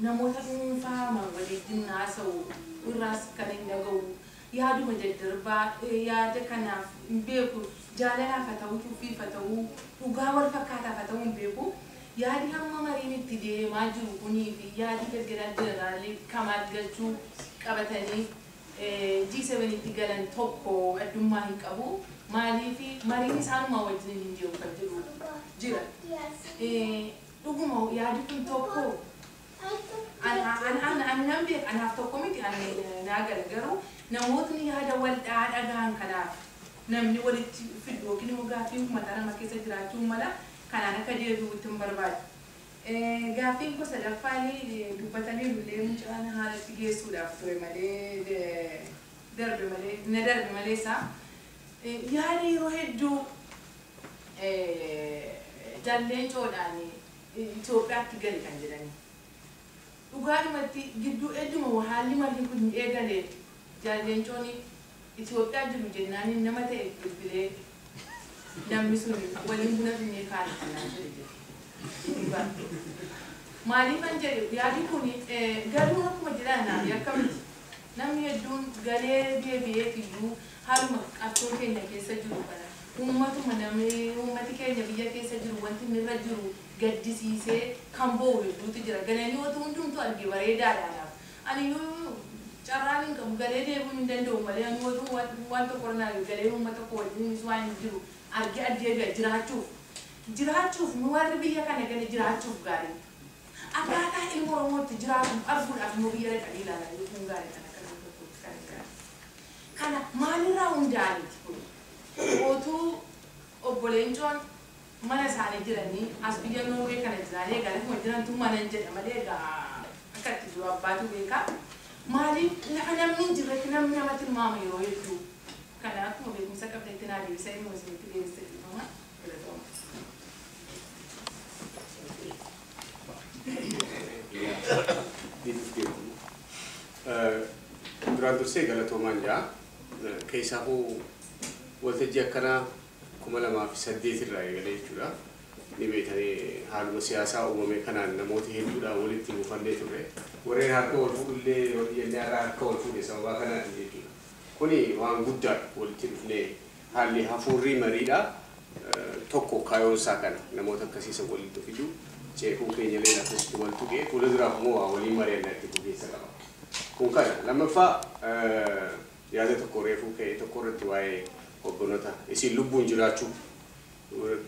Namoota dhuunfaa waliin haasa'u irraas kan hin dhaga'u yaaduma daddarbaa yaada kanaaf hin beeku jaalalaaf haa ta'u tuffiif haa ta'u dhugaa wal fakkaataaf haa ta'u hin beeku yaadi hamma mariin itti deemaa jiru kunii fi yaadi Birgeedar Jeneraalii Kamaal Galchuu qabatanii G7 itti galan tokko addummaa hin qabu. Maaliif mariin isaanuma wajjin hin jiru kan jedhu jira. Dhuguma yaadi kun tokko an beek anaaf tokko miti an naa gala garuu namootni yaada wal dhagahan kanaaf namni walitti fidu yookiin immoo gaaffii uummata nama keessa jiraachuu mala kanaan akka deebi'utti hin barbaadu. Gaaffiin gosa sadaffaan dubbatanii illee mucaan haalatti geessuudhaaf ture malee darbe malee na darbe malee isaa yaada yeroo hedduu jalleencoodhaan Itoophiyaatti gale kan jedhani. Dhugaadhumatti gidduu hedduma haalli marii kun eegale jalleencoon Itoophiyaa jiru jennaan nama ta'e bilbilee namni sun waliin buna finnee kaane kanaan jedhe jedhe. Maaliifan jedhe yaadi kun galuun akkuma jedhan naaf yakka miti. Namni hedduun galee deebi'eet iyyuu haaluma qabsoo keenya keessa jiru kana uummatuma namni uummati keenya biyya keessa jiru wanti inni irra jiru gaddisiisee kan boo'u hedduutu jira. Galanii otoo hundumtuu arge bareedaadha naaf. Ani iyyuu carraan hin qabu galee deebi'uu hin danda'u malee ani otoo waan tokko irraa galee uummata koo wajjinis waan hin jiru arge addeebi'a jiraachuuf. Jiraachuuf nu warri biyya kana gale jiraachuuf gaarii. Akkaataa ilma Oromootti jiraatuuf arguudhaaf immoo biyya dhaqanii ilaalaa jechuun gaarii kan akka nama tokkootti kan gaarii. Kana maalirraa hundaa'aniiti kun? Otuu obbo Leencoon mana isaanii jiranii as biyya Noorwee kana jiranii egaa lafuma jirantu mana hin jedha malee egaa akka itti jiru abbaatu beeka. Maaliif lafa namni hin jirretti namni nama tilmaama yeroo hedduu. Kana akkuma beekumsa qabdetti naa deebisa inni isinitti deebisa dhiifama. Galatooma. Duraan dursee galatoomaan jira. Keessaafuu waltajjii akkanaa 2008 irraa eegalee jechuudha. Ni beektanii haaluma siyaasaa uumame kanaan namoota hedduudhaan walitti buufannee turre. Warreen harka wal fuudhullee yeroo jennee har'a harka wal fuudhe sababaa kanaati jechuudha. Kuni waan guddaadha walitti dhufnee haalli hafuurri mariidha. Tokko kaayoon isaa kana namoota akkasiisa walitti fidu ceekuu keenya illee akkasitti wal tuqee fuula duraaf immoo waa waliin mari'annaa itti fufiinsa qaba. Kun kana lammaffaa yaada tokko reefuu ka'e tokko irratti waa'ee hogganoota isin lubbuun jiraachuu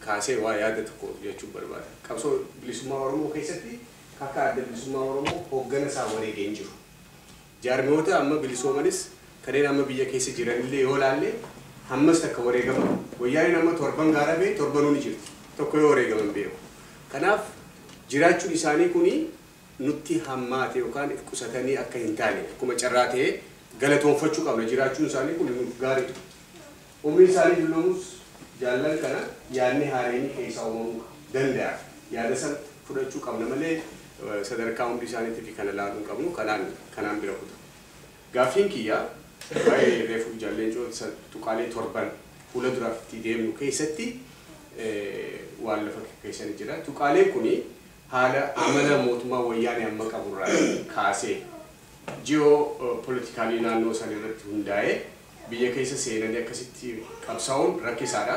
kaasee waa yaada tokko jechuu barbaada. Qabsoo bilisummaa Oromoo keessatti akka adda bilisummaa Oromoo hoggana isaa wareegee hin jiru. Jaarmiyoota amma bilisoomanis kanneen amma biyya keessa jiranillee yoo laalle hammas takka wareegama. Wayyaaniin amma torban gaara ba'e torbanuu ni jirti. Tokko yoo wareegaman beeku. Kanaaf jiraachuun isaanii kuni nutti hammaate yookaan if qusatanii akka hin taane akkuma carraa ta'ee galatoonfachuu qabna. Jiraachuun isaanii kun nuuf gaariidha. Umriin isaanii dulloomus jaallan kana yaadni haareenii keessaa uumamuu danda'a. Yaada san fudhachuu qabna malee sadarkaa umrii isaaniitii fi kana laaluu hin qabnu kanaan bira kuta. Gaaffiin kiyya waa'ee reefuu jalleencoo tuqaalee torban fuula duraaf itti deemnu keessatti waan lafa keessan jira. Tuqaaleen kuni haala amala mootummaa wayyaanee amma qaburraa kaasee ji'oo politikaalii naannoo san irratti hundaa'ee biyya keessa seenanii akkasitti qabsaa'uun rakkisaadha.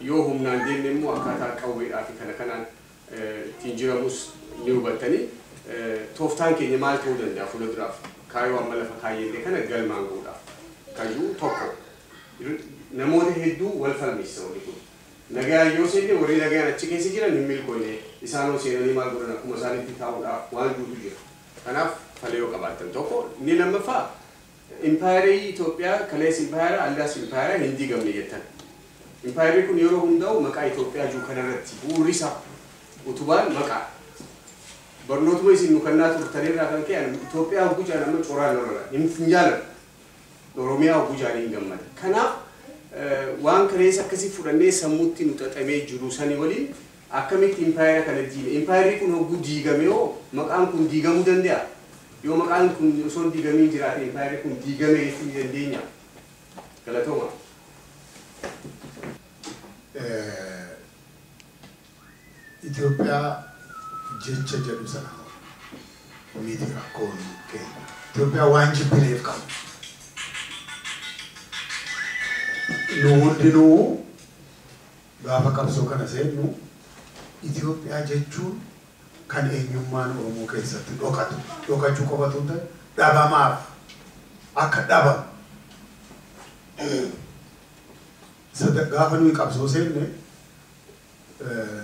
Yoo humnaan deemne immoo akkaataa qawweedhaa fi kana kanaan ittiin jiramus ni hubattanii tooftaan keenya maal ta'uu danda'a fuula duraaf kaayyoo amma lafa kaayyellee kana galmaan ga'uudhaaf kayyuu tokko namoota hedduu wal falmisiisa wanti kun. Nagaan yoo seenne warri nagaan achi keessa jiran hin milkoofne isaanoo seenanii maal godhan akkuma isaanitti taa'uudhaaf waan guutu jira. Kanaaf falee yoo qabaattan tokko inni lammaffaa impaayerii Itoophiyaa kalees impaayera aldaas impaayera hin diigamne jettan. Impaayerri kun yeroo hundaa'u maqaa Itoophiyaa jiru kanarratti bu'uurri isaa utubaan maqaa. Barnootuma isin nu kennaa turtanirraa kan ka'e Itoophiyaa hogguu jaan amma coraan lolala hin jaaladhu. Oromiyaa hogguu jaan hin gammada. Kanaaf waan kaleessa akkasii fudhannee sammuutti nu xaxamee jiru sanii waliin akkamitti impaayera kana diine. Impaayerri kun hogguu diigame hoo maqaan kun diigamuu danda'a? Yoo maqaan kun osoo hin diigamiin jiraate impaayerri kun diigame jechuu ni dandeenya. Galatooma. Itoophiyaa jecha jedhu sana miti rakkoon keenya. Itoophiyaa waan jibbineef qabu. Nu hundinuu gaafa qabsoo kana seennu Itoophiyaa jechuun kan eenyummaan Oromoo keessatti dhokatu dhokachuu qofatu hin ta'in dhabamaaf akka dhabamu. Gaafa nuyi qabsoo seenne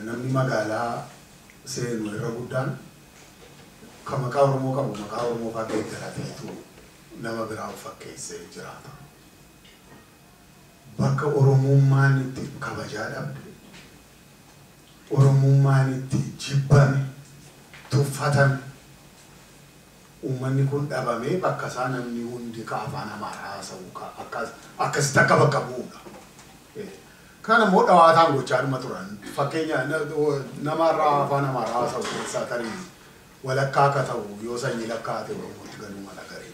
namni magaalaa seenu irra guddaan kan maqaa Oromoo qabu maqaa Oromoo fa'aa geeddarateetu nama biraa of fakkeessee jiraata. Bakka Oromummaan itti kabajaa dhabde, Oromummaan itti jibbame, tuffatame, uummanni kun dhabamee bakka isaa namni hundi ka afaan Amaaraa haasa'u akkasitti akka bakka bu'uudha. Kan immoo dhawaataan gochaa dhuma turan. Fakkeenya namarraa afaan Amaaraa haasa'u keessaa tarii walakkaa akka ta'u yoo sanyii lakkaa'ate Oromootti galuu mala garee.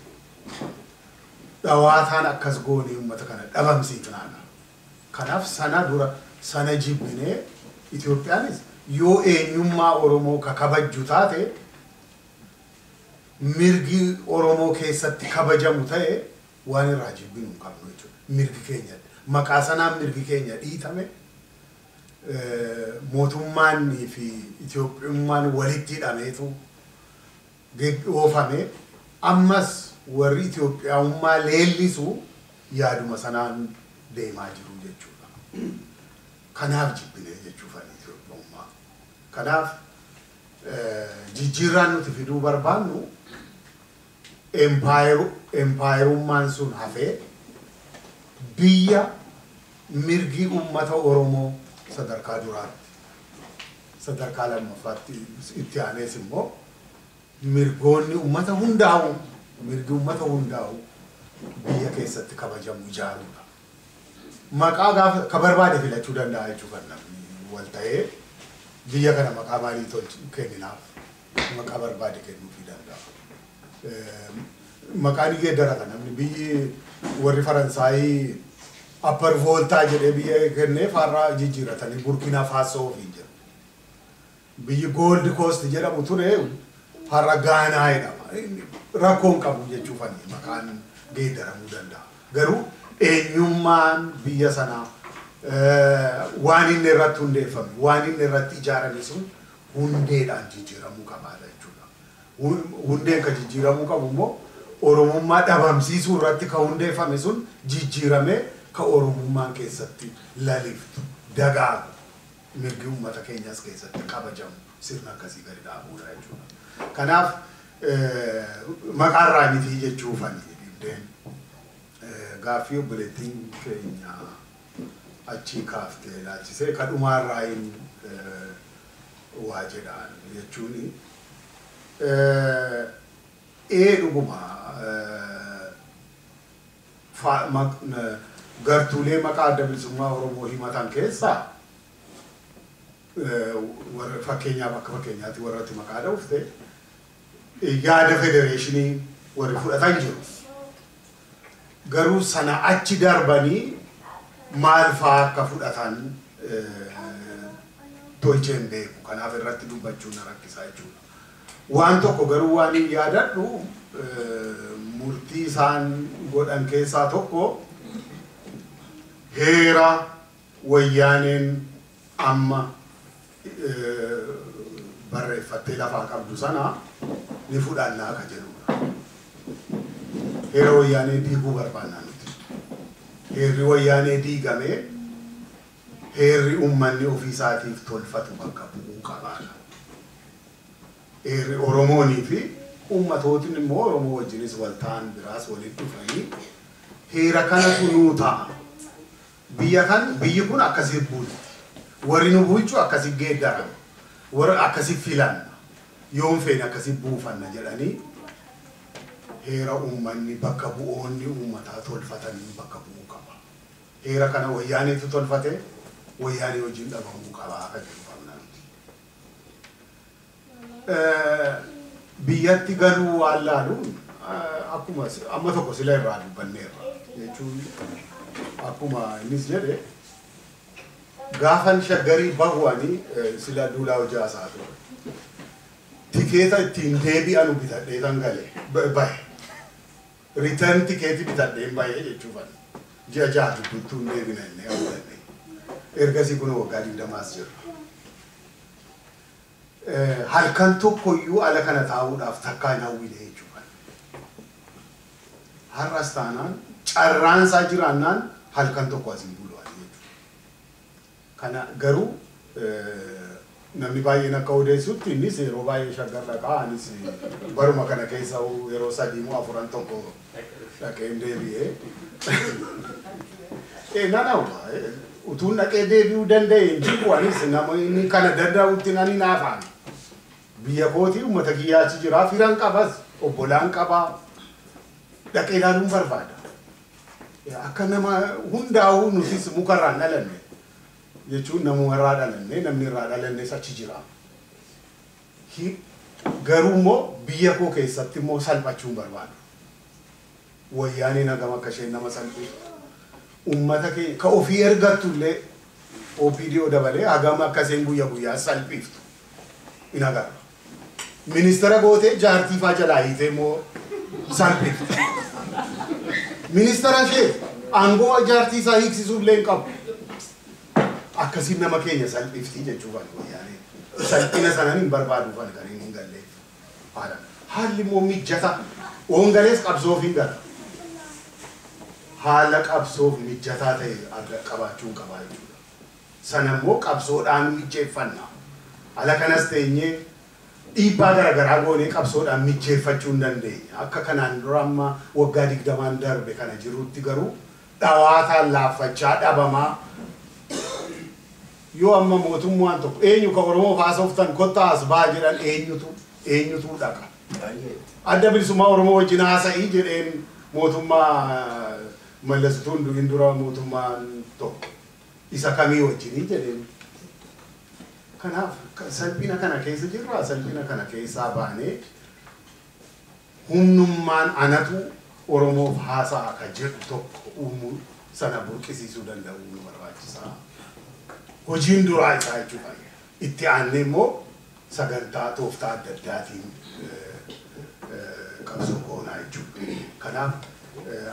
Dhawaataan akkas goonee uummata kana dhabamsiifnaadha. Kanaaf sana dura sana jibbinee Itoophiyaanis yoo eenyummaa Oromoo ka kabajju taate mirgi Oromoo keessatti kabajamu ta'e waan irraa jibbinu hin qabnu jechuudha. Mirgi keenya maqaa sanaan mirgi keenya dhiitame mootummaanii fi Itoophiyummaan walitti hidhameetu oofame ammas warri Itoophiyaummaa leellisu yaaduma sanaan deemaa jiru jechuudha. Kanaaf jibbinee jechuufani Itoophiyummaa. Kanaaf jijjiirraan nuti fiduu barbaannu empaayerummaan sun hafee biyya mirgi uummata Oromoo sadarkaa duraatti sadarkaa lammaffaatti itti aanees immoo mirgoonni uummata hundaa'u mirgi uummata hundaa'u biyya keessatti kabajamu ijaaruudha. Maqaa gaafa ka barbaade filachuu danda'a jechuu kan namni wal ta'ee biyya kana maqaa maalii tolchu kenninaaf maqaa barbaade kennuufii danda'a. Maqaan geeddarata namni biyyi warri Faransaayii Upper Volta jedhee biyya kennee faarraa jijjiiratanii Burkina Faso ofiin jedhu. Biyyi Gold Coast jedhamu ture har'a Gaanaa jedhama. Rakkoon qabu jechuufani maqaan geeddaramuu danda'a. Garuu eenyummaan biyya sanaa waan inni irratti hundeeffame, waan inni irratti ijaarame sun hundeedhaan jijjiiramuu qabaadha jechuudha. Hundeen kan jijjiiramuu qabu immoo Oromummaa dhabamsiisuu irratti kan hundeeffame sun jijjiiramee ka Oromummaan keessatti laliftu dagaagu mirgi uummata keenyas keessatti kabajamu sirna akkasii gadi dhaabuudha jechuudha. Kanaaf maqaarraa miti jechuufani dhibdeen gaaffii obboleettiin keenya achii kaaftee ilaalchisee kadhumaarraa hin waa jedhaan jechuuni. Ee dhuguma gartuulee maqaa adda bilisummaa Oromoo himatan keessaa warra fakkeenyaaf akka fakkeenyaatti warratti maqaa dhufte yaada federeeshinii warri fudhatan jiru. Garuu sana achi darbanii maal fa'aa akka fudhatan tolchee hin beeku. Kanaaf irratti dubbachuun na rakkisaa jechuudha. Waan tokko garuu waan hin yaadadhu murtii isaan godhan keessaa tokko heera wayyaaneen amma barreeffattee lafaa qabdu sana ni fudhannaa ka jedhudha. Heera wayyaanee diiguu barbaannaa nuti. Heerri wayyaanee diigamee heerri uummanni ofii isaatiif tolfatu bakka bu'uu qabaadha. Heerri Oromoonii fi uummatootni immoo Oromoo wajjinis wal ta'an biraas walitti dhufanii heera kanatu nuu ta'a. Biyya kan biyyi kun akkasii bulti. Warri nu bulchu akkasii geeddarama. Warra akkasii filanna. Yoon feene akkasii buufanna jedhanii heera uummanni bakka bu'oonni uummataa tolfatanii bakka bu'uu qaba. Heera kana wayyaaneetu tolfate wayyaanee wajjin dhabamuu qaba akka jedhu qabna nuti. Biyyatti galuu waan laaluun akkuma amma tokko sila irraa dubbanneerra jechuun akkuma innis jedhe gaafan shaggarii bahu'anii sila duulaa hojii haasaa ture. Tikeeta ittiin deebi'anu bitadhee tan gale bahe. Return tikeetii bitadhee bahe jechuufan. Ji'a 6 gidduutti hin deebina inni hawwanne. Ergasii kun waggaa 20 jira. Halkan tokkoyyuu ala kana taa'uudhaaf takkaa hin hawwine jechuudha. Har'as taanaan carraan isaa jiraannaan halkan tokko as hin bulu jechuudha. Kana garuu namni baay'een akka odeessutti innis yeroo baay'ee Shaggar dhaqaa anis baruma kana keessa yeroo 3 moo 4 tokko dhaqee deebi'ee. Nan hawwa utuun dhaqee deebi'uu danda'e hin jiru anis namni kana danda'utti nani naafaan. Biyya kootii uummata kiyyaa achi jira firan qabas obbolaan qabaa dhaqee ilaaluun barbaada. Akka nama hundaa'uu nutis mukarraan dhalanne jechuun namumarraa dhalanne namni irraa dhalannes achi jira. Garuu immoo biyya koo keessatti immoo salphachuun barbaadu. Wayyaaneen hagam akka isheen nama salphisu. Uummata kee ka ofii ergattu illee OPDO dabalee hagam akka isheen guyya guyyaa salphiftu in agarra. Ministeera gootee jaartii faa jalaa hiitee immoo salphifti. Ministeera ishee aangoo jaartii isaa hiiksisuuf illee hin qabu. Akkasiin nama keenya salphifti jechuuf wayyaanee. Salphina sanaan hin barbaaduuf kan inni hin galleef. Haalli immoo mijataa. Oongalees qabsoof hin gala. Haala qabsoof mijataa ta'e qabaachuun qabaa jechuudha. Sana immoo qabsoodhaan mijeeffanna. Ala kanas teenyee dhiibbaa garaagaraa goonee qabsoodhaan mijeeffachuu hin dandeenya. Akka kanaan dura amma waggaa 20 darbe kana jirutti garuu dhawaataan laaffachaa dhabamaa yoo amma mootummaan tokko eenyu ka Oromoo haasoftan kottaa as baa jedhan eenyutu dhaqa. Adda bilisummaa Oromoo wajjin haasa'ii jedheen mootummaa Mallasituun du'in dura mootummaan tokko isa kamii wajjinii jedheen. Kanaaf salphina kana keessa jirra salphina kana keessaa baanee humnummaan anatu Oromoof haasa'a ka jedhu tokko uumuu sana burqisiisuu danda'uu nu barbaachisaa. Hojiin duraa isaa jechuudha. Itti aannee immoo sagantaa tooftaa adda addaatiin qabsoo goonaa jechuudha. Kanaaf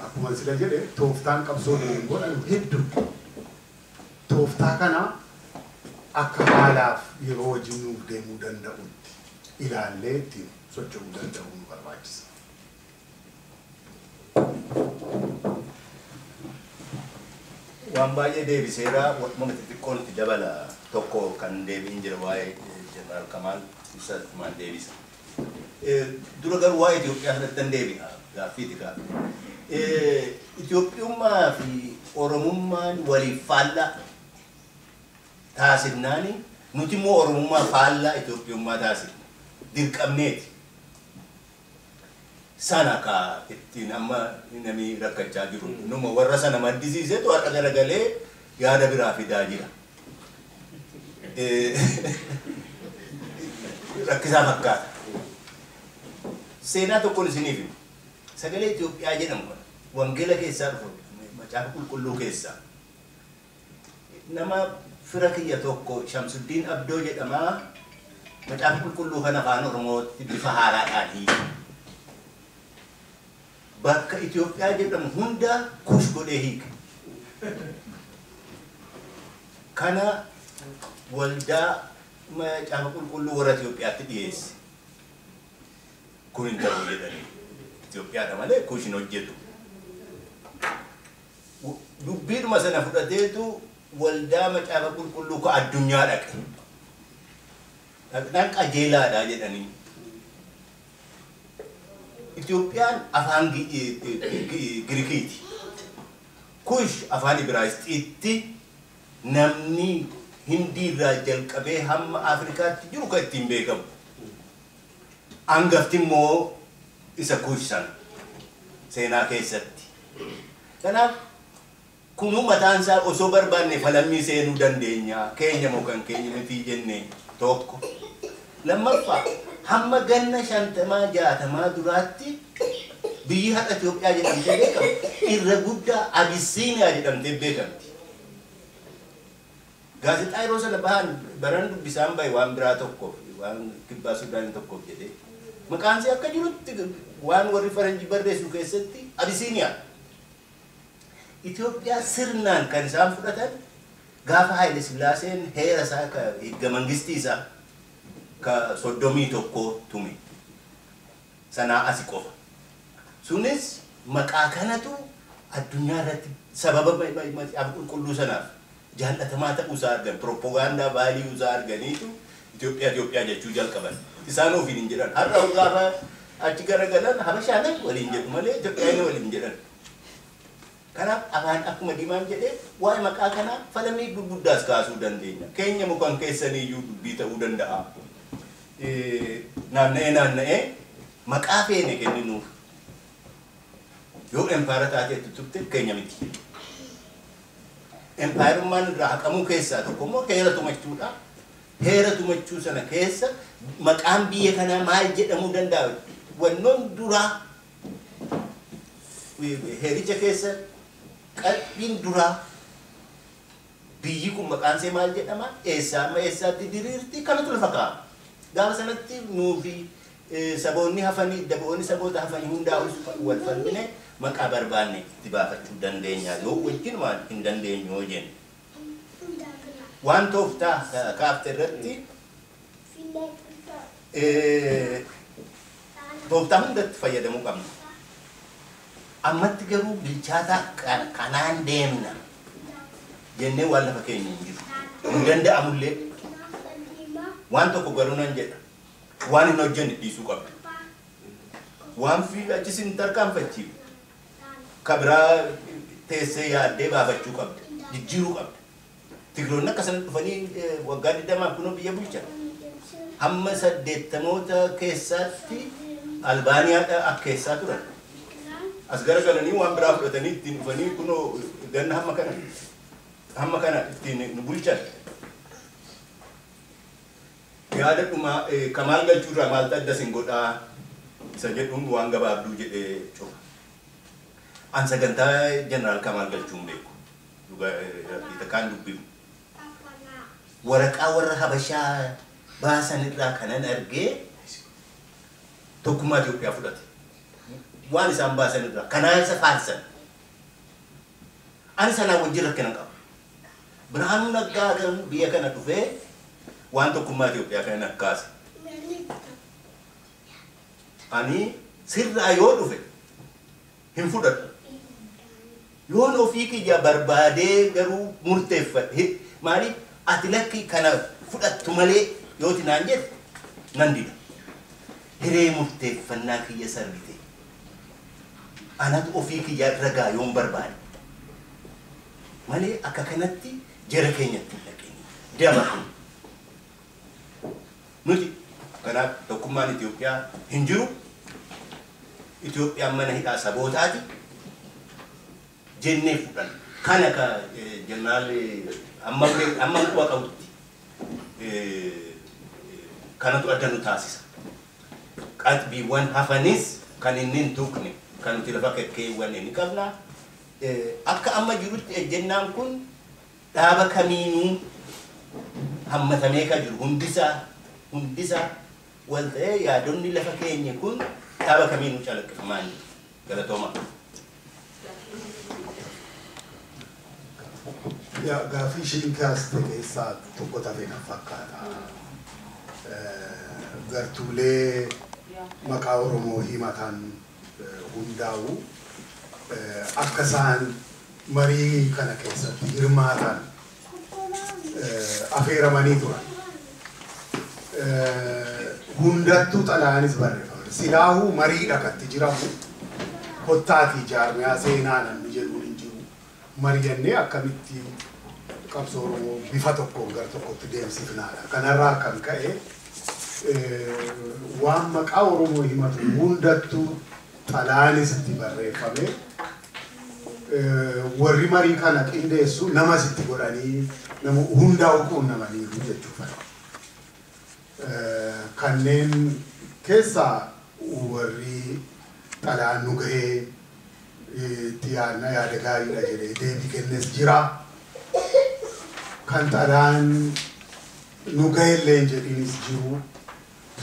akkuma sila jedhe tooftaan qabsoo hin godhan hedduu. Tooftaa kana akka haalaaf yeroo wajjin nuuf deemuu danda'utti ilaallee ittiin socho'uu danda'uu nu barbaachisa. Waan baay'ee deebiseera waanuma xixiqqoon itti dabala tokko kan deebiin jira waa'ee Jeneraal Kamaal ibsa maal deebisa. Dura garuu waa'ee Itoophiyaa sanatti nan deebi'a gaaffiiti gaaffii. Itoophiyummaa fi Oromummaan waliif faallaa taasifnaani nuti immoo Oromummaa faallaa Itoophiyummaa taasifna dirqamneeti. Sana ka ittiin amma namni rakkachaa jiru numa warra sana maddisiisetu har'a garagalee yaada biraa fidaa jira. Rakkisaa fakkaata. Seenaa tokkoon isiniif himu. Sagalee Itoophiyaa jedhamu kana wangeela keessaa dhufu macaafa qulqulluu keessaa nama fira kiyya tokko Shamsuddiin Abdoo jedhamaa macaafa qulqulluu kana afaan Oromootti bifa haaraadhaan hiike. Bakka Itoophiyaa jedhamu hunda kush godhee hiike. Kana waldaa macaafa qulqulluu warra Itoophiyaatti dhiyeesse. Kun hin ta'u jedhanii. Itoophiyaadha malee kush hin hojjetu. Dubbiidhuma sana fudhateetu waldaa macaafa qulqulluu ka addunyaa dhaqe. Dhaqnaan qajeelaadha jedhanii. Itoophiyaan afaan Girikiiti. Kush afaan Ibraayisxiitti namni Hindii irraa jalqabee hamma Afrikaatti jiru kan ittiin beekamu. Hangafti immoo isa Kush sana seenaa keessatti. Kanaaf kunuu mataan isaa osoo barbaanne falammii seenuu dandeenya. Keenya moo kan keenya miti jenne tokko. Lammaffaa hamma ganna 50 60 duraatti biyyi har'a Itoophiyaa jedhamtee beekamti. Irra guddaa Abisiiniyaa jedhamtee beekamti. Gaazexaa yeroo sana bahan baran dubbisaan bahe waan biraa tokko waan kibbaa Sudaanii tokkoof jedhee. Maqaan isee akka jirutti waan warri faranjii barreessu keessatti Abisiiniyaa. Itoophiyaa sirnaan kan isaan fudhatan gaafa Haayile Sillaaseen heera isaa ka hidda mangistii isaa ka 31 tume. Sanaa asi qofa. Sunis maqaa kanatu addunyaa irratti sababa qulqulluu sanaaf jaallatamaa ta'uu isaa argan, propagaandaa vaaliyuu isaa arganiitu Itoophiyaa Itoophiyaa jechuu jalqaban. Isaan ofiin hin jedhan. Har'a gaafa achi garagalan Habashaan waliin jedhu malee Itoophiyaan waliin jedhan. Kanaaf afaan akkuma diimaan jedhee waa'ee maqaa kanaa falamii gurguddaas kaasuu dandeenya. Keenya mukaan keessaniyyuu dubbii ta'uu danda'a. Naanna'ee naanna'ee maqaa feene kenninuuf. Yoo empaayera taateetti turte keenya miti. Empaayerummaan irraa haqamuu keessaa tokko immoo heera tumachuudha. Heera tumachuu sana keessa maqaan biyya kanaa maal jedhamuu danda'a? Wannoon duraa heericha keessa qalbiin duraa biyyi kun maqaan ishee maal jedhama? Eessaa amma eessaatti diriirti? Kanatu lafa kaa'a. Gaafa sanatti nuufi saboonni hafanii daboonni saboota hafanii hundaa'us wal falmine maqaa barbaanne itti baafachuu dandeenya. Yoo wajjin waan hin dandeenyu yoo jenne. Waan tooftaa kaafte irratti tooftaa hundatti fayyadamuu qabna. Ammatti garuu bilchaataa kanaan deemna jennee waan lafa keenya hin jiru. Hin danda'amullee waan tokko garuu nan jedha. Waan hin hojjenne dhiisuu qabda. Waan fi achis hin tarkaanfachiifu. Ka biraa teessee yaaddee baafachuu qabda. Jijjiiruu qabda. Tigiroonni akkasana dhufanii waggaa 20 kunoo biyya bulchan. Hamma 80moota keessaatti Albaaniyaadha akkeessaa turan. As garagalanii waan biraa fudhatanii ittiin dhufanii kunoo ganna hamma kana ittiin nu bulchan. Yaada dhumaa Kamaal Galchuurraa maaltu adda sin godhaa isa jedhuun waan gabaabduu jedhee cufa. An sagantaa Jeneraal Kamaal Galchuu hin beeku. Dhugaa kaan dubbimu. Waraqaa warra Habashaa baasan irraa kanan argee tokkummaa Itoophiyaa fudhate. Waan isaan baasan irraa kanaan isa faarsan. Ani sanaa wajjin rakkina qaba. Birhaanuu Naggaa kan biyya kana dhufee waan tokkummaa Itoophiyaa kana akkaase. Ani sirraa yoo dhufe hin fudhadhu. Yoon ofii kiyya barbaadee garuu murteeffadhe. Maaliif ati lakki kana fudhattu malee yooti naan jette nan dida. Hiree murteeffannaa kiyya sarbite. Anatu ofii kiyya ragaa yoon barbaade. Malee akka kanatti jara keenyatti hin dhaqini. Daba. Nuti kanaaf tokkummaan Itoophiyaa hin jiru. Itoophiyaan mana hidhaa sabootaati jennee fudhanna. Kana ka jeneraal amma quba qabutti kanatu adda nu taasisa. Qalbiiwwan hafanis kan inni hin tuqne kan nuti lafa keewwanne ni qabna. Akka amma jirutti ejjennaan kun dhaaba kamiinuu hammatamee kan jiru hundisaa wal ta'ee yaadonni lafa keenya kun dhaaba kamiinuu calaqqifamaa hin jiru. Galatooma. Gaaffii ishiin kaaste keessaa tokko tafe na fakkaata. Gartuulee maqaa Oromoo himatan hundaa'u akka isaan marii kana keessatti hirmaatan affeeramanii turan. Hundattuu xalayaanis barreeffame. Silaahuu mariidha katti jiramu. Kottaatii jaarmiyaa seenaa namni jedhuun hin jiru. Mari'annee akkamitti qabsoo Oromoo bifa tokkoon gara tokkotti deemsifnaadha. Kanarraa kan ka'e waan maqaa Oromoo himatu hundattuu xalayaanis itti barreeffame. Warri marii kana qindeessu namas itti godhanii nama hundaa'u quunnamaniiru jechuudha. Kanneen keessaa warri xalayaan nu gahee itti yaadna yaada gaariidha jedhee deebii kennes jira. Kan xalayaan nu gaheellee hin jedhinis jiru.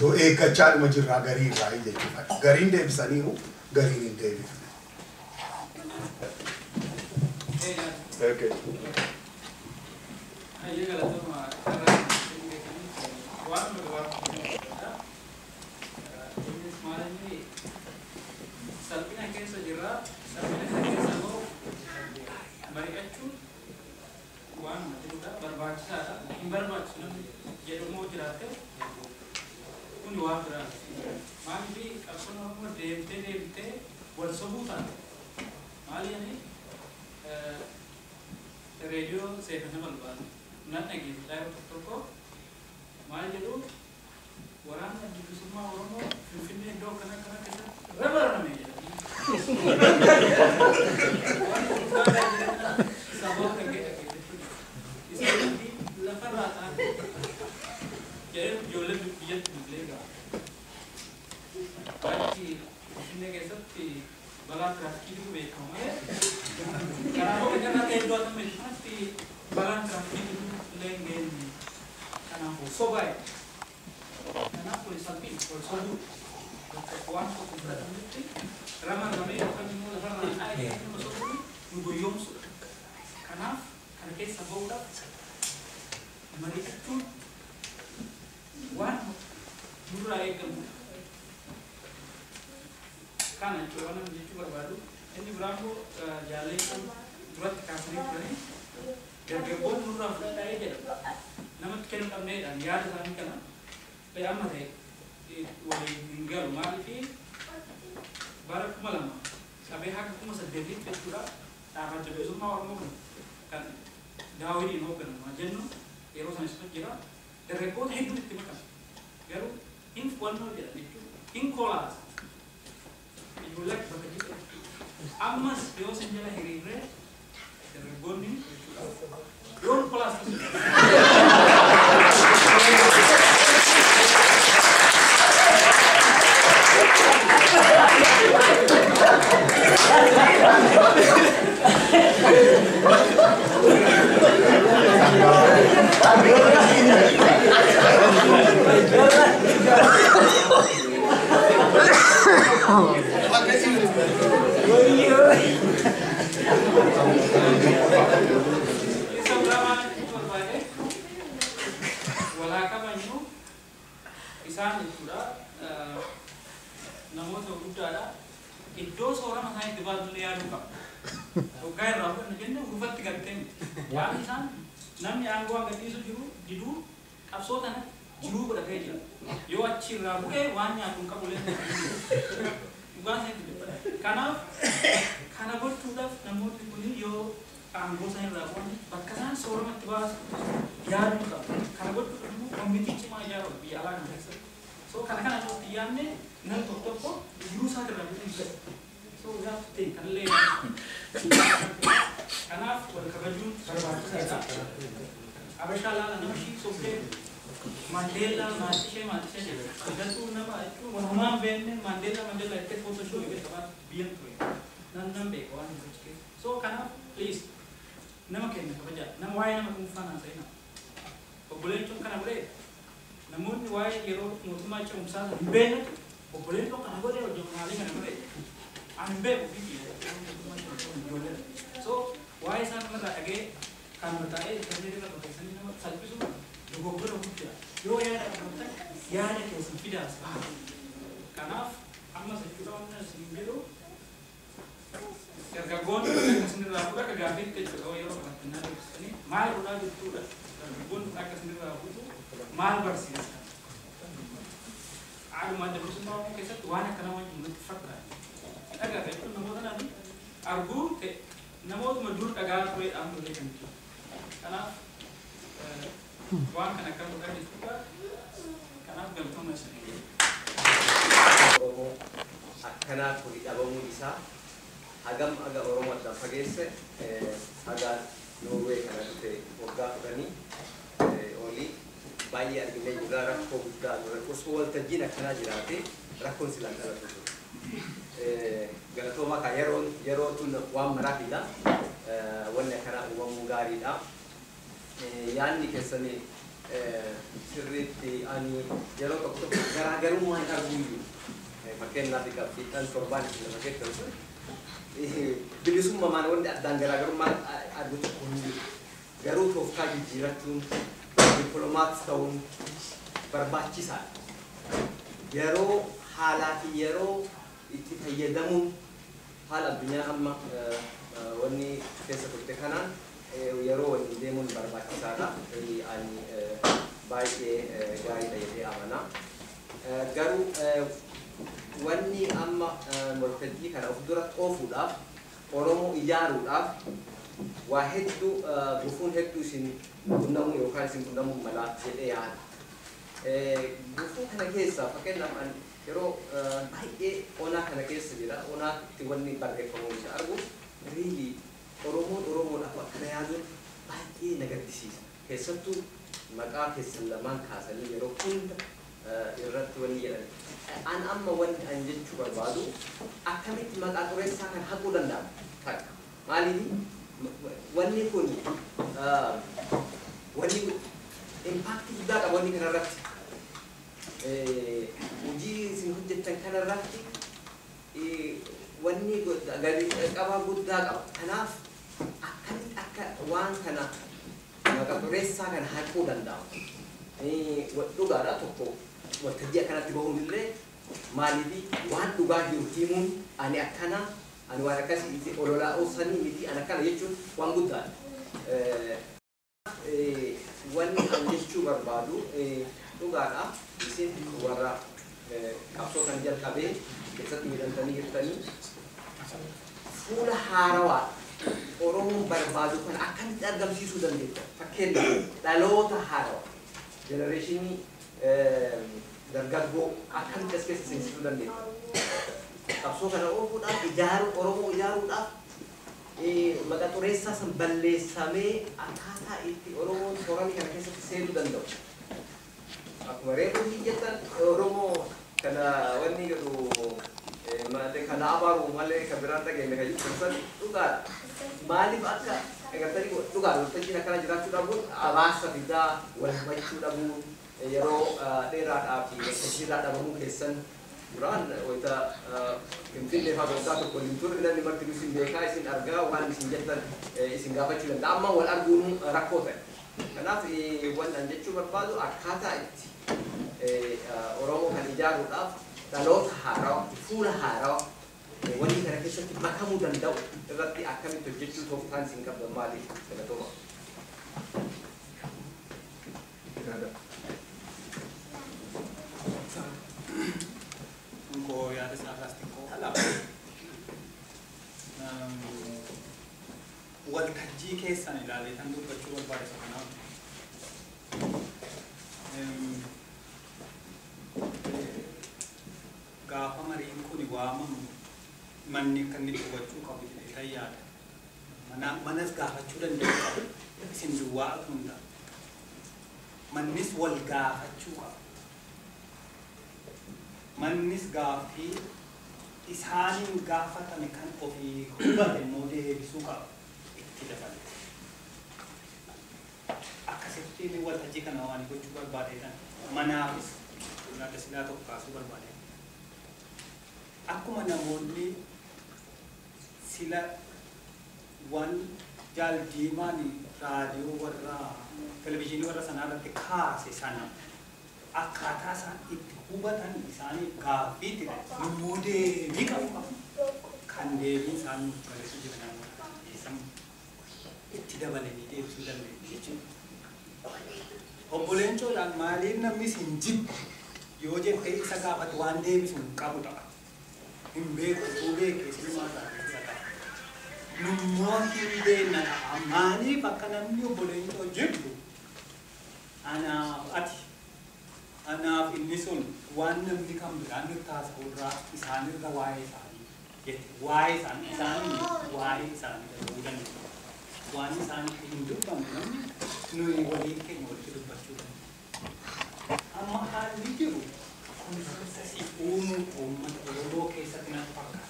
So eeggachaa jirraa garii irraa jechuudha. Gariin deebisaniiru gariin hin deebifne. Okay. Salphina keessa jirra. Salphina kana keessa immoo mari'achuun waan jirudha, barbaachisaadha. Hin barbaachisu namni jedhamoo jiraate kun waan biraati. Maaliif qabsoon Oromoo deemtee deemtee wal sobuu taate? Maali ani reediyoo seefana balbaadu nan dhageeffadhaa yeroo tokko tokko maal jedhu waraana bilisummaa Oromoo Finfinnee iddoo akkana akkana keessatti rabarame jedhanii. Saboota dhageeffachuu isaanii lafarraa ta'an jedhee ijoolleen biyyatti bilbilee ga'a. Achi Finfinnee keessatti balaa tiraafikiitu beekama malee kanaafuu kan ta'e iddoo atama kanatti balaan tiraafikiitu illee hin geenye. Kanaafuu sobaa'e. Kanaaf kun salphiin wal sobuu bakka waan tokko fudhatamutti ramarramee yookaan immoo lafarraa ka'ee nama sobuun nu goyoomsudha. Kanaaf kana keessa ba'uudhaaf mari'achuun waan nurraa eegamudha. Kana jechuudha waan namni jechuu barbaadu. Inni biraa immoo jaallee duratti kaasanii turanii dargaggoonni nurraa fudhadhaa jedha. Namatti kennuu qabneedhaan yaada isaanii kana amma ta'e waliin hin galu. Maaliif bara 2000 qabee haga 2008 jechuudha dhaabaa bilisummaa Oromoo kun kan Daawwitiin hoogganamu jennu yeroo sana isa jira dargaggoota hedduun itti makame. Garuu hin fudhannoo jedhan jechuudha. Hin kolaasa. Ijoollee bakka jirtu. Ammas yoo sin jala hiriirree dargaggoonni jechuudha. Yoo kolaasa. Isaan jechuudha namoota guddaadha. Iddoo soorama isaanii itti baatullee yaaduu qaba. Hoggaa irraa fudhannu jenne rufatti galtee miti. Waan isaan namni aangoo agarsiisu jiru diduu qabsoo tana jiruu godhatee jira. Yoo achi irraa bu'ee waan nyaatu hin qabu illee dhugaa isaaniitti dubbata. Kanaaf kana gochuudhaaf namoonni kun yoo aangoo isaan irraa bu'an bakka isaan soorama itti baasu yaaduu qabu. Kana gochuudhaaf immoo komitii cimaa ijaaruu biyya alaa kana keessatti. So kana kana irratti yaadne namni tokko tokko jiruu isaa irraa bu'uu hin fedhu. So we have to think kanallee kanaaf wal kabajuun barbaachisaadha. Habashaa laala nama ishii sobdee Mandela maatishee jedha. Galtuu nama jechuun walumaa hin beekne Mandela jettee footoo ishee beekamaa biyyan ture. Nan beeka waan hin keessa. So kanaaf please nama keenya kabajaa nama waa'ee nama dhuunfaa naan ta'ina. Obboleen tun kana godhee namoonni waa'ee yeroo mootummaa ce'umsaa hin beeknetu obboleen tun kana godhee hojii kana godhee ani hin beeku biyyi ijoollee. So waa'ee isaan namarraa dhagee kan taa'ee intarneetii irra barreessanii nama salphisu dogoggora guddaa yoo yaada qabaatan yaada keessan fidaas baha. Kanaaf ammas jechuudha waan isin jedhu dargaggoonni akka isinirraa fuudhu akka gaaffiitti jechuudha yeroo kanatti naa deebisanii maal godhaa jechuudha dargaggoonni akka isinirraa fuudhu maal barsiisa. Haaluma adda bilisummaa Oromoo keessatti waan akkanaa waan jiru natti fakkaata. Dhagaa jechuun namoota naani arguu ta'e namootuma dur dhagaa ture amma illee kan jiru. Kanaaf waan kana akka godhaa jechuudha. Kanaaf galtooma isinii. Oromoo akkanaa kuni dhabamuun isaa hagam aga Oromoo addaan fageesse haga Noorwee kana dhufe waggaa 10 olii baay'ee arginee jirra rakkoo guddaa nurra osoo waltajjiin akkanaa jiraate rakkoon silaan dhalatu ture. Galatoomaa kan yeroo tun waan maraa fida wanni akkanaa uumamuu gaariidha. Yaadni keessanii Sirriitti ani yeroo tokko tokko garaagarummaa hin argu iyyuu. Fakkeenyaaf qabxiidhaan torbaan isin lafa keessan sun bilisummaan wanti addaan garaagarummaa argu tokko hin jiru. Garuu tooftaa jijjiirachuun dippiloomaat ta'uun barbaachisaadha. Yeroo haalaa fi yeroo itti fayyadamuun haala addunyaa amma wanni keessa turte kanaan yeroo waliin deemuun barbaachisaadha. Ani baay'ee gaariidha jedhee amana. Garuu wanni amma waltajjii kana of dura oofuudhaaf Oromoo ijaaruudhaaf waa hedduu gufuun hedduu isin qunnamuu yookaan isin qunnamuu mala jedhee yaada. Gufuu kana keessa fakkeenyaaf ani yeroo baay'ee onaa kana keessa jira. Onaatti wanni barreeffamu isa argu really Oromoon Oromoodhaaf akkana yaaduun baay'ee na gaddisiisa. Keessattuu maqaa keessan lamaan kaasanii yeroo hunda irratti wanni jedhan. An amma wanni an jechuu barbaadu akkamitti maqaa xureessaa kan haquu danda'ama? Takka. Maaliif wanni kun wanni impaaktii guddaa qaba wanni kanarratti. Hojii isin hojjettan kanarratti wanni gadi qabaa guddaa qaba. Kanaaf akkamitti akka waan kana maqaa xureessaa kana haquu danda'ama? Dhugaadha tokko waltajjii akkanatti bahuun illee maaliif waan dhugaa jiru himuun ani akkana ani waan akkasii ololaa oosanii miti ani akkana jechuun waan guddaadha. Wanni an jechuu barbaadu dhugaadha isin warra qabsoo kan jalqabee keessatti miidhamtanii jirtanii fuula haarawaa Oromoon barbaadu kan akkamitti argamsiisuu dandeetta? Fakkeenyaaf dhaloota haarawaa jenereeshinii dargaggoo akkamitti as keessa seensisuu dandeetta? Qabsoo kana oofuudhaaf ijaaruu Oromoo ijaaruudhaaf maqaa xureessaa san balleessamee akkaataa itti Oromoon sooramii kana keessatti seenuu danda'u. Akkuma reefu jettan Oromoo kana wanni jedhu kana abaaru malee kan biraan dhageenye kan jettan san dhugaadha. Maaliif akka agartanii dhugaadha waltajjiin akkana jiraachuu dhabuun abaarsa fidaa wal hubachuu dhabuun yeroo dheeraadhaa fi waltajjiirraa dhabamuu keessan duraan wayita Finfinnee fa'aa waggaa tokko hin turre namni marti isin beekaa isin argaa waan isin jettan isin gaafachuu danda'a. Amma wal arguun rakkoo ta'e. Kanaaf waan an jechuu barbaadu akkaataa itti Oromoo kan ijaaruudhaaf dhaloota haarawaa fuula haarawaa wanni kana keessatti makamuu danda'u irratti akkamitti hojjechuu tooftaan isin qabdan maali? Galatooma. Koo yaada isaa irraas xiqqoo waltajjii keessan ilaalee kan dubbachuu barbaade isa kanaaf. Gaafa mariin kun waamamu manni akka inni hubachuu qabu jedhee kan yaada. Manas gaafachuu danda'u qabu. Isin duwwaa osoo hin taane. Mannis wal gaafachuu qaba. Mannis gaaffii isaaniin gaafatame kan ofii hubate immoo deebisuu qaba itti dabalate. Akkasitti inni waltajjii kana waan gochuu barbaadeedhaan manaafis yaada silaa tokko kaasuu barbaade. Akkuma namoonni sila waan jaaldiimaan raadiyoo warra televizyiinii warra sanaa irratti kaase sana akkaataa isaan itti hubatan isaaniif gaaffii ture immoo deebii qabu kan deebiin isaan nuuf galeessu jira namoota dhiyeessan itti dabalanii deebisuu dandeenyu jechuudha. Obbo Leencoodhaan maaliif namni isin jibbu yoo jettee isa gaafatu waan deebisu hin qabu ta'a. Hin beeku utuu beekee silumaa isaanii fudhata. Nummoo hin beekna ta'a. Maaliif akka namni obbo Leencoo jibbu anaaf ati anaaf inni sun waan namni kan biraan nutti haasa'u irraa isaanirra waa'ee isaanii jette waa'ee isaanii isaanii waa'ee isaanii dhaga'uu danda'u. Waan isaanitti hin dubbanne namni nuyi waliin keenya walitti dubbachuu dandeenya. Amma haalli jiru konsensasii uumuu uummata Oromoo keessatti natti fakkaata.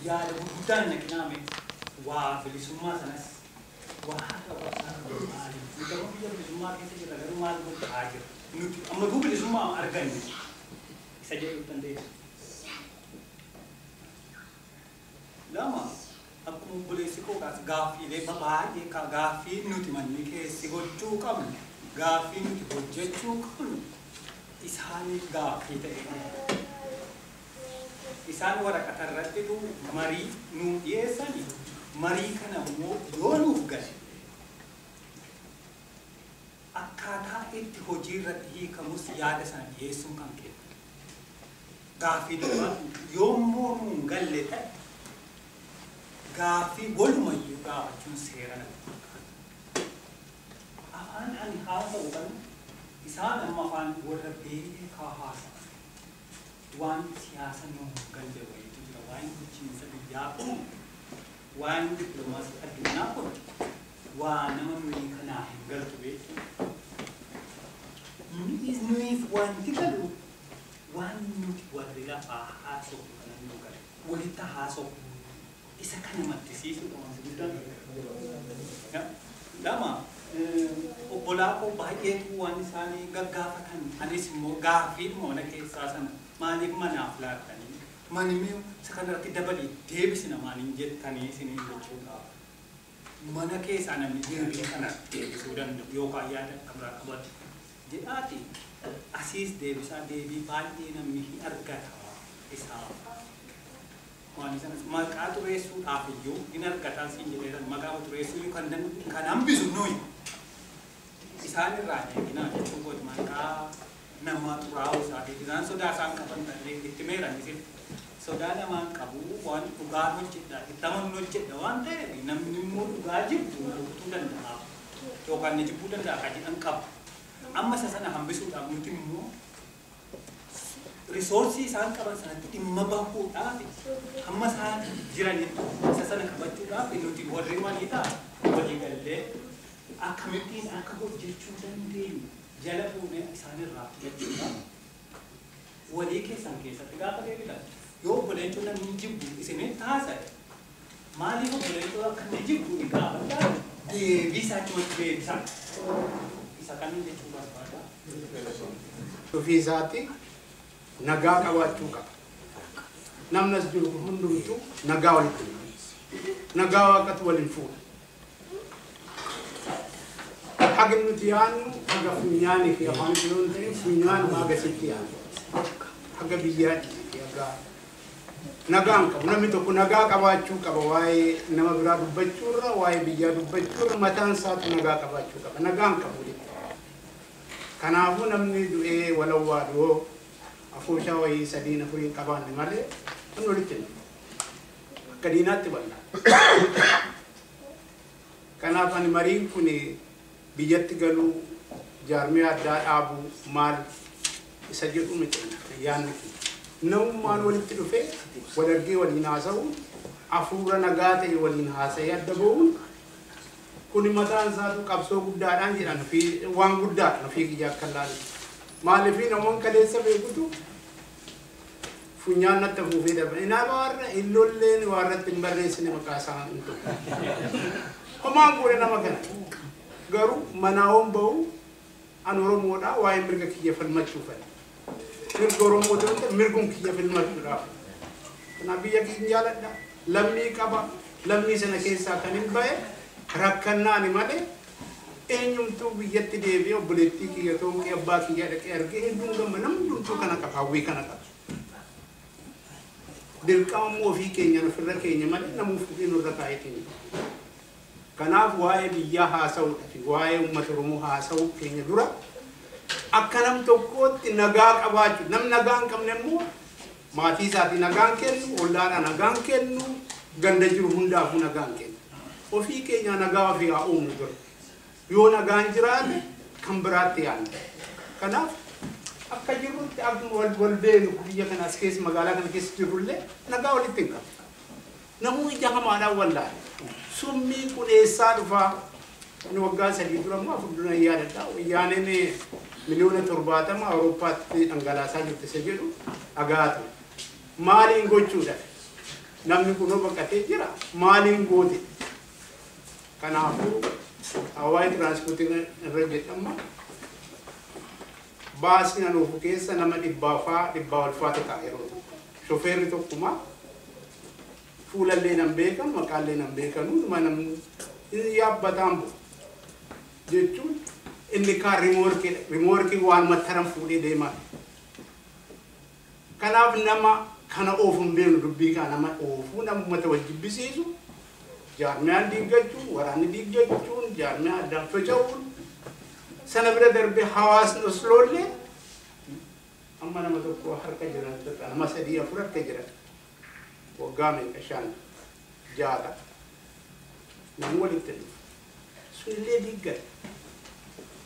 Yaada guddaan naqinaame waa bilisummaa sanas Waa qabsaa maali? Nuti amma biyya bilisummaa keessa jirra garuu maal gochaa jira? Nuti amma duu bilisummaa arganne isa jedhuu dandeessu. Lama akkuma obboleessi koo kaase gaaffiilee baay'ee gaaffii nuti manni keessi gochuu qabnu gaaffii nuti hojjechuu qabnu isaaniif gaaffii ta'e. Isaan waraqata irratti marii nuu dhiyeessani marii kana immoo yoo nuuf gale akkaataa itti hojii irratti hiikamus yaada sana dhiyeessuun kan kennu. Gaaffii duraa yommuu nuun galle ta'e gaaffii walumayyuu gaafachuun seera natti fakkaata. Afaan ani haasa'u kana isaan amma afaan warra beekaa haasa'an. Waan siyaasa nuun galle wayiitu jira. Waan bulchiinsa biyyaa kun waan dippiloomaasii addunyaa kun waa nama nuyi kanaa hin galtu beektu. Nuyiif wanti galu waan nuti warri lafaa haasa'u kana nu gale walitti haasa'u isa kana maddisiisuudha wanti guddaan. Lama obbolaa koo baay'eetu waan isaanii gaggaafatan anis immoo gaaffiidhuma mana keessaa sana maaliif manaaf laattanii manni isa kanarratti dabalii deebisina maaliin jettanii isiniin jechuudhaaf. Mana keessaa namni deebii kana deebisuu danda'u yookaan yaada akka biraa qabatu jedhaati asiis deebisaa deebii baay'ee namni hin argata isaa. Waan isanas maqaa xureessuudhaaf iyyuu hin argataa siin jedheeran maqaa xureessuu kan hambisu nuyi. Isaan irraa eeginaa jechuun kooti maqaa nama xuraa'uu isaatiif isaan sodaa isaan qaban ta'ee itti meeran isin sodaa namaan qabu waan dhugaa hojjedha itti amanu hojjedha waan ta'eef namni immoo dhugaa jibbu rukutuu danda'a yookaan ni jibbuu danda'a kan jedhan qabu. Amma isa sana hambisuudhaaf nuti immoo risoorsii isaan qaban sanatti dhimma bahuudhaaf hamma isaan jiranitti isa sana qabachuudhaaf nuti warri maliidha walii gallee akkamittiin akka hojjechuu dandeenyu jala fuunee isaanirraa jechuudha. Walii keessan keessatti gaafa deebitan yoo obboleettuu namni jibbu isinitti haasa'e maaliif obboleettuu akka inni jibbu ni gaafadhaa deebii isaa achumatti deebisan. Isa kanin jechuu barbaada. Ofii isaatti nagaa qabaachuu qaba. Namni as jiru kun hundumtuu nagaa walitti fuudha. Nagaa waaqatu waliin fuudha. Haga nuti yaadnu haga funyaanii fi afaan yoo hin ta'in funyaan haga sitti yaadnu. Haga biyyaatti haga nagaan qabu. Namni tokko nagaa qabaachuu qaba. Waa'ee nama biraa dubbachuurra waa'ee biyyaa dubbachuurra mataan isaatu nagaa qabaachuu qaba. Nagaan qabu. Kanaafuu namni du'ee walawwaa dhoo afooshaa wayii sadiin afuriin qabaanne malee namni walitti hin dhufu. Akka diinaatti bal'aa. Kanaaf ani mariin kun biyyatti galuu jaarmee addaa dhaabuu maal isa jedhu miti yaadni kun. Namummaan walitti dhufee wal argee waliin haasa'uun hafuura nagaa ta'e waliin haasa'ee adda ba'uun kun mataan isaatu qabsoo guddaadhaan jedhan fi waan guddaadha ofii kiyya akka ilaalu. Maaliif namoonni kaleessa beekutu funyaan natti afuufee darba. Inaaba warra illolleen waa irratti hin barreessine maqaa isaa hin ta'u. Homaan fuudhe nama kana. Garuu manaa ba'u an Oromoodha waa'ee mirga kiyya falmachuufani. Mirga Oromoo ta'e mirgum kiyya falmachuudhaaf. Kanaaf biyya kiyya jaaladha. Lammii qaba. Lammii sana keessaa kan hin ba'e rakkannaani malee eenyumtuu biyyatti deebi'ee obboleettii kiyya toonqee abbaa kiyya dhaqee argee hedduun gamma namni hundumtuu kana qaba hawwii kana qaba. Dirqama immoo ofii keenyaan ofirra keenya malee namuuf ofii nurra kaa'eetiin. Kanaaf waa'ee biyyaa haasa'uudha fi waa'ee uummata Oromoo haasa'uu keenya dura akka nam tokkootti nagaa qabaachuu nam nagaa hin qabne immoo maatii isaatii nagaan kennu ollaadhaa nagaan kennu ganda jiru hundaafuu nagaan kennu. Ofii keenya nagaa ofii haa uumnu dura. Yoo nagaan jiraate kan biraatti yaadna. Kanaaf akka jirrutti akkuma wal beeknu biyya kanaas keessa magaalaa kana keessa jirrullee nagaa walitti hin qabu. Namuu ija hamaadhaan wallaale. Summii kun eessaa dhufaa? Inni waggaa 3 dura immoo 4 dura yaadadha. Wayyaaneen 70,000,000 Awurooppaatti dhangalaasaa jirti isa jedhu dhagaa ture. Maaliin gochuudha? Namni kunoo baqatee jira. Maaliin goote? Kanaafuu hawaii tiraanspoortiin irra jedhama. Baasii nan oofu keessa nama 100 ol faatu ta'a yeroo tokko. Shofeerri tokkuma fuulallee nan beekan maqaallee nan beekanu namni yaabbataan bu'u jechuun inni kaan rimoorkii waan mattaran fuudhee deemaa. Kanaaf nama kana oofu hin beeknu dubbii kana nama oofuu nama uummata wal jibbisiisu jaarmiyaan diiggachuun waraanni diiggachuun jaarmiyaa addaan faca'uun sana bira darbee hawaasni osloollee amma nama tokko harka jiran nama 3 4 harka jiran waggaa meeqa 5 6 namni walitti dhufu sunillee diiggata.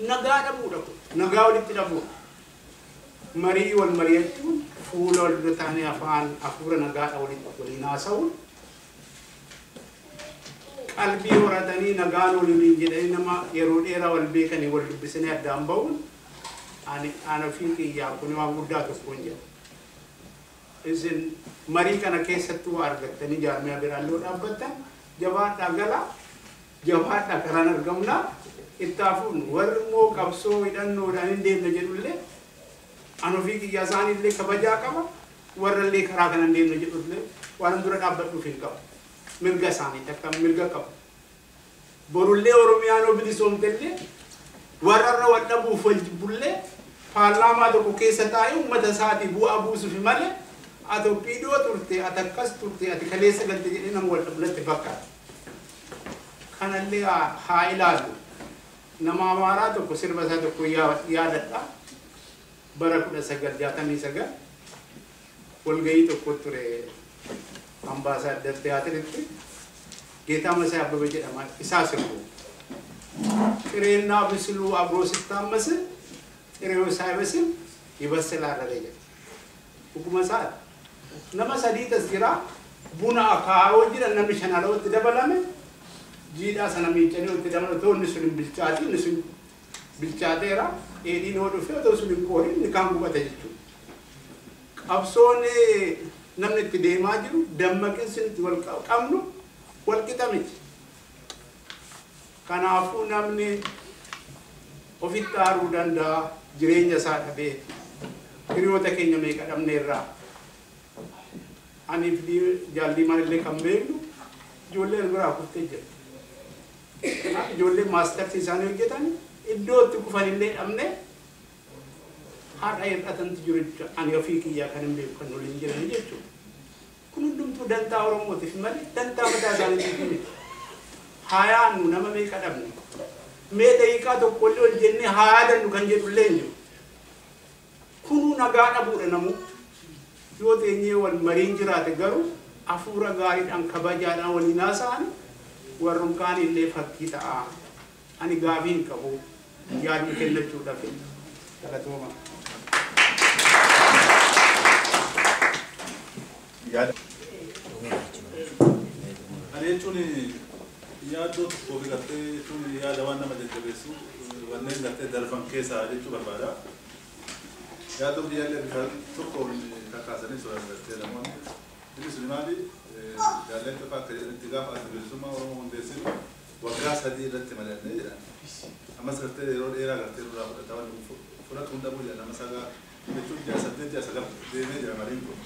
Nagaa dhabuudha kun nagaa walitti dhabuudha. Marii wal mari'achuun fuula wal dura taa'anii afaan hafuura nagaadha waliin haasa'uun qalbii horatanii nagaan waliin jedhanii nama yeroo dheeraa wal beekanii wal dubbisanii addaan ba'uun ani ofii kiyyaa kun waan guddaa tokkoon jedha. Isin marii kana keessatti waa argattanii jaarmiyaa biraan yoo dhaabbattan jabaadhaa galaa jabaadhaa karaan argamnaa itti hafuun warri immoo qabsoo hidhannoodhaan hin deemne jedhullee ani ofii kiyyaa isaaniillee kabajaa qaba warrallee karaa kana hin deemne jedhullee waan dura dhaabbadhuuf hin qabu. Mirga isaanii takka mirga qabu. Borullee Oromiyaan yoo bilisoomtellee warrarra wal dhabuuf wal jibbullee paarlaamaa tokko keessa taa'ee uummata isaatii bu'aa buusuuf malee ati opiidoo turte ati akkas turte ati kaleessa galte jedhee nama wal dhabu natti fakkaata. Kanallee haa ilaallu. Nama Amaaraa tokko sirba isaa tokko yaadadha. Bara 1969 walgahii tokko ture Ambaasaadar Tiyaatiritti Geetaa Masaa Abbabee jedhama isaa sirbu. ጥሬና ብስሉ አብሮ ሲታመስ ጥሬው ሳይበስል ይበስላል አለ jedha. Dhuguma isaa nama 3 tas jira buna akaawoo jira namni 5 alatti dabalame jiidhaa sana miicanii itti dabalame otoo inni sun hin bilchaatin inni sun bilchaateera dheedhiin yoo dhufe otoo sun hin qoorin inni kaan gubata jechuudha. Qabsoon namni itti deemaa jiru dammaqinsi nuti wal qabnu wal qixa miti. Kanaafuu namni ofitti aaruu danda'a jireenya isaa dhabee hiriyoota keenya meeqa dhabneerraa. Aniif jaallii maalillee kan beeknu ijoolleen biraa kuftee jira. Kanaaf ijoolleen maastarsii isaanii hojjetan iddoo itti kufanillee dhabne har'a hir'atantu jiru jechuudha. Ani ofii kiyyaa kan hin beeku kan waliin jiran jechuudha. Kun hundumtuu dantaa Oromootiif malee dantaa mataa isaaniitiif miti. Haa yaadnu nama meeqa dhabne. Mee daqiiqaa tokkollee ol jennee haa yaadannu kan jedhullee hin jiru. Kunuu nagaa dhabuudha namuu. Yoo teenyee wal mariin jiraate garuu hafuura gaariidhaan kabajaadhaan waliin haasa'an warrun kaan illee fakkii ta'a. Ani gaafii hin qabu yaadni kennachuudhaaf. Galatooma. Ani jechuun yaaddoo tokkoo fi gartee jechuun yaada waan nama jajjabeessu wanneen gartee darban keessaa jechuu barbaada. Yaaddoo biyyaallee bifa tokkoon kakaasanii turan gartee namoonni. Inni sun maali jaalleen tokko akka jedhanitti gaafa adda bilisummaa Oromoo hundeessinu waggaa 3 irratti mari'annee jedhan. Ammas gartee yeroo dheeraa gartee nurraa fudhata waan fudhatu hin dhabuu jedhan. Ammas haga jechuun ji'a 8 ji'a 9 deemee jira mariin kun.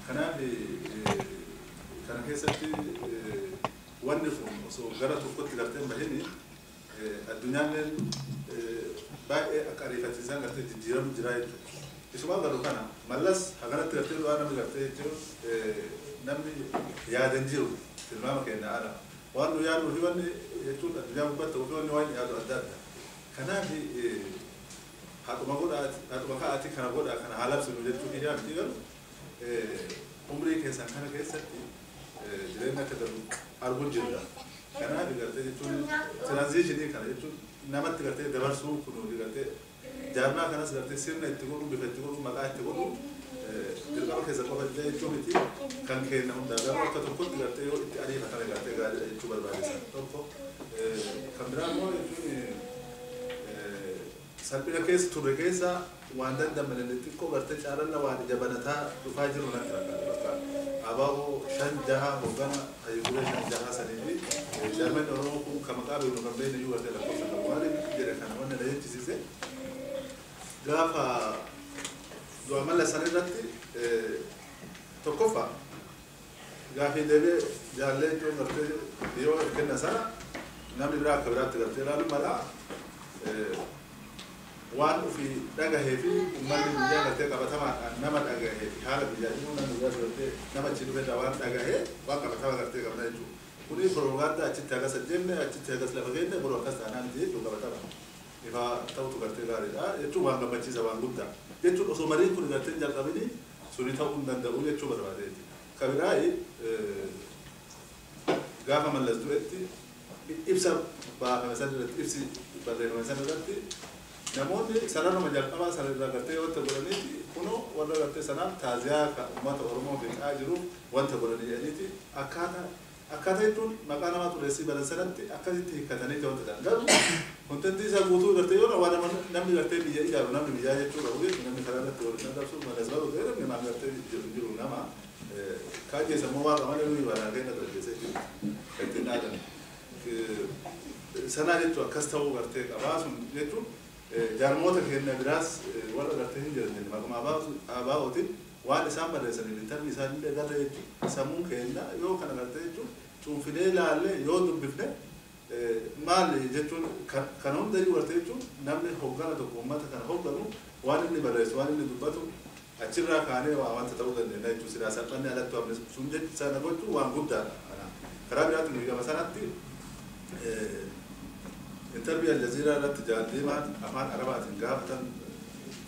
Kanaaf kana keessatti wanni kun osoo gara tokkotti gartee hin bahini addunyaan baay'ee akka ariifachiisaan gartee jijjiiramu jira jechuudha. Isuma garuu kana mallas haganatti gartee du'aa namni gartee jechuun namni yaadan jiru tilmaama keenya ala. Waan nu yaadnu fi wanni jechuun addunyaa gubbaatti fi wanni waan yaadu adda adda. Kanaaf haadhuma godhaa haadhuma ka'aati kana godhaa kana haa labsinu jechuu kiyyaa miti garuu umrii keessan kana keessatti jireenya akka darbu arguun jirra. Kanaaf gartee jechuun tiraanzishinii kana jechuun namatti gartee dabarsuu kun gartee jaarmaa kanas gartee sirna itti godhu bifa itti godhu maqaa itti godhu dirqama keessa qofa jechuu miti kan kenna hundaa garuu akka tokkotti gartee yoo itti ariifatame gartee gaariidha jechuu barbaachisan tokko kan biraa immoo jechuun salphina keessa turre keessa waan dandamane xiqqoo gartee caalalla waan ija banataa dhufaa jiru natti fakkaata. Bakka abaaboo 5 6 hoggana hayyuulee 5 6 sanii fi Jaarmeen Oromoo kun kan maqaa beeknu kan beeknu iyyuu gartee lakkoofsa qabu. Maaliif jedhe kana wanni na jechisiise gaafa du'a Mallas san irratti tokkoffaa gaafii deebi'ee jaallee jechuun gartee yoo kenna sana namni biraa akka biraatti gartee ilaalu mala waan ofii dhagahee fi uummanni biyyaa gartee qabatamaadhaan nama dhagahee fi haala biyyaa immoo namni biyyaa gartee nama achi dhufe irraa waan dhagahee waan qabatamaa gartee qabna jechuudha. Kuni propagaandaa achitti hagas ajjeefne achitti hagas lafa keenya boru akkas taanaa miti jechuudha qabatama. Ifa ta'utu gartee gaariidha jechuun waan gammachiisa waan guddaa jechuun osoo mariin kun gartee hin jalqabini suni ta'uu hin danda'u jechuu barbaadeeti. Kabiraayi gaafa Mallas du'etti ibsa baafame san irratti ibsi barreeffame san irratti namoonni sararuma jalqabaa sana irraa gartee wanta godhaniiti kunoo warra gartee sanaaf taaziyaa ka uummata Oromoo fixaa jiruuf wanta godhanii jedhaniiti akkaataa akkaataa jechuun maqaa namaa xureessii baran sanatti akkasitti hiikkatanii wanta ta'an garuu kontentii isaa guutuu gartee yoo waan namni gartee biyya ijaaru namni biyyaa jechuu qabu jechuun namni karaa irratti waliin dadhabsu Mallas baruu ta'e namni maal gartee jiru jiru nama kaajjeessa immoo waaqa malee nuyi baraa kenna dargeessee jiru ittiin dhaadan sanaa jechuun akkas ta'uu gartee qabaa sun jechuun jaarmoota keenya biraas warra gartee hin jiran jenne maquma abaa'ootiin waan isaan barreessaniif intarvii isaanillee garra jechuun sammuun keenya yoo kana gartee jechuun cuunfinee ilaallee yoo dubbifne maal jechuun kan hundayyuu gartee jechuun namni hoggana tokko uummata kana hogganu waan inni barreessu waan inni dubbatu achirraa kaanee waa wanta ta'uu dandeenya jechuun silaa salphanni alatti waamne sun sana gochuun waan guddaadha. Karaa biraatti nuyi gama sanatti interview Aljazeera irratti jaalleemaan afaan Arabaatiin gaafatan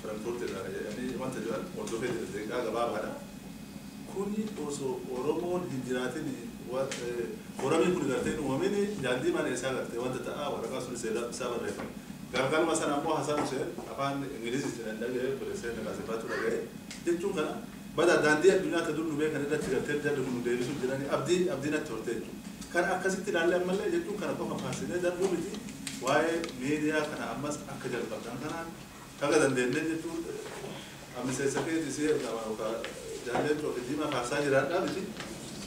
Frankfurt irraa jedhanii wanta jiran hordofee jira deeqaa gabaabaadha. Kuni osoo Oromoon hin jiraatin Oromii kun gartee hin uumamin jaalleemaan eessaa gartee wanta ta'a waraqaa sun isaa barreeffame. Gargaaruma sana ammoo Hasan Hussein afaan Ingiliziitiin hin dhaga'e pirezidaantii Naqaasefaatu dhaga'e jechuun kana bada daandii addunyaa ta dur nu beekan irratti gartee jarri kun nu deebisuuf jiranii abdii abdii natti hortee jechuudha. Kan akkasitti ilaallee ammallee jechuun kana qofa faarsinee darbuu miti waa'ee miidiyaa kana ammas akka jalqabdan kanaan kaga dandeenye jechuun miseensa keetii si jaallee coofi diimaa faarsaa jiraadhaa miti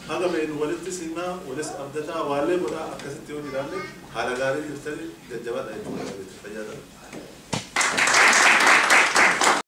haga beenu walitti simaa walis abdataa waallee godhaa akkasitti yoo jiraanne haala gaarii jirtanii jajjabaadha jechuudha fayyaa ta'a.